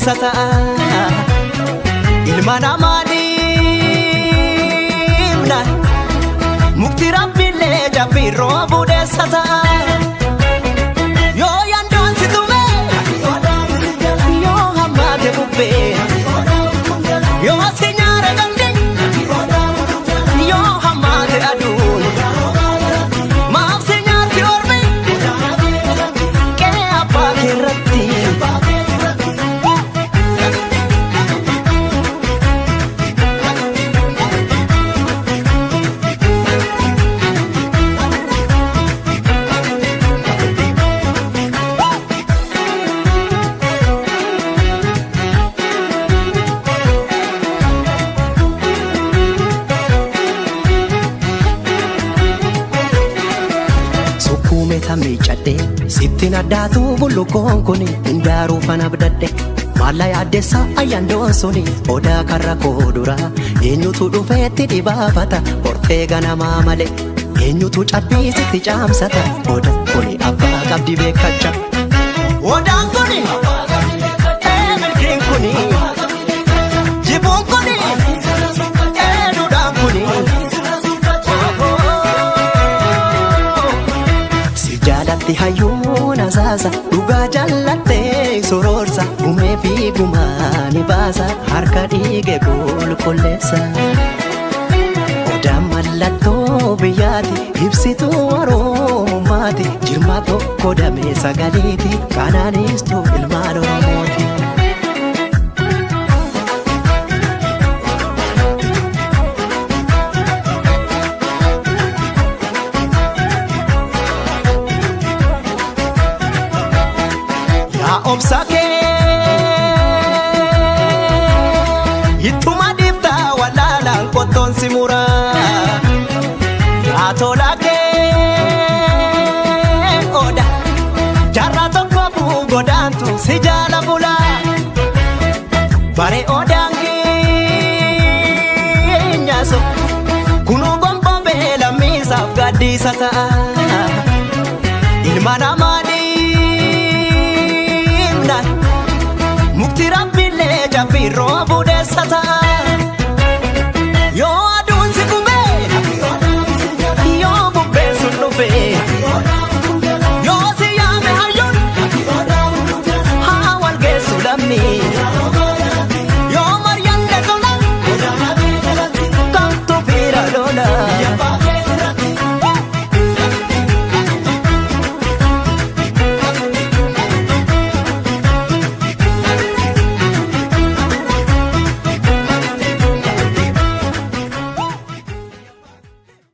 Gaaddisa ta'a. Ilma namaa dhiibnaan mukti rabbiillee jabbii roobuu deessa ta'a. Yoo yandoon si tume, yoo hammaate bubbee, yoo si nyaara galde, yoo hammaate aduun, maaf si nyaatti ormi qe'ee abbaa keerratti. Sukkuume tamee cadhee sittiin addaatu bullukoon kuni hindaaruu fana abdadhe maalla yaaddeessa ayyaandoon suni odaa karra koo dura eenyutu dhufeetti dhibaafata hortee ganamaa malee eenyutu cabbii sitti caamsata odaa kuni abbaa qabdi beekacha. Odaan kuni milkiin kuni jibuun kuni duudhaan kuni. Si jaalatti hayyuun asaasa dhugaa jaallattee sororsa gumee fi gumaa ni baasa harka dhiige qulqulleessa. Odaan mallattoo biyyaati ibsituu oromummaati jirma tokko damee sagaliiti kanaanistuu ilmaan oromooti. Yaa obsa kee ittuma dhiiftaa wallaalaan qottoon si muraa. Yaa tola kee oda jaarraa tokko buu godaantu si jaala bulaa. Bare odaan keenyaaso kunuu gonfoo beelammiisaaf gaaddisa ta'a. Ilma namaa.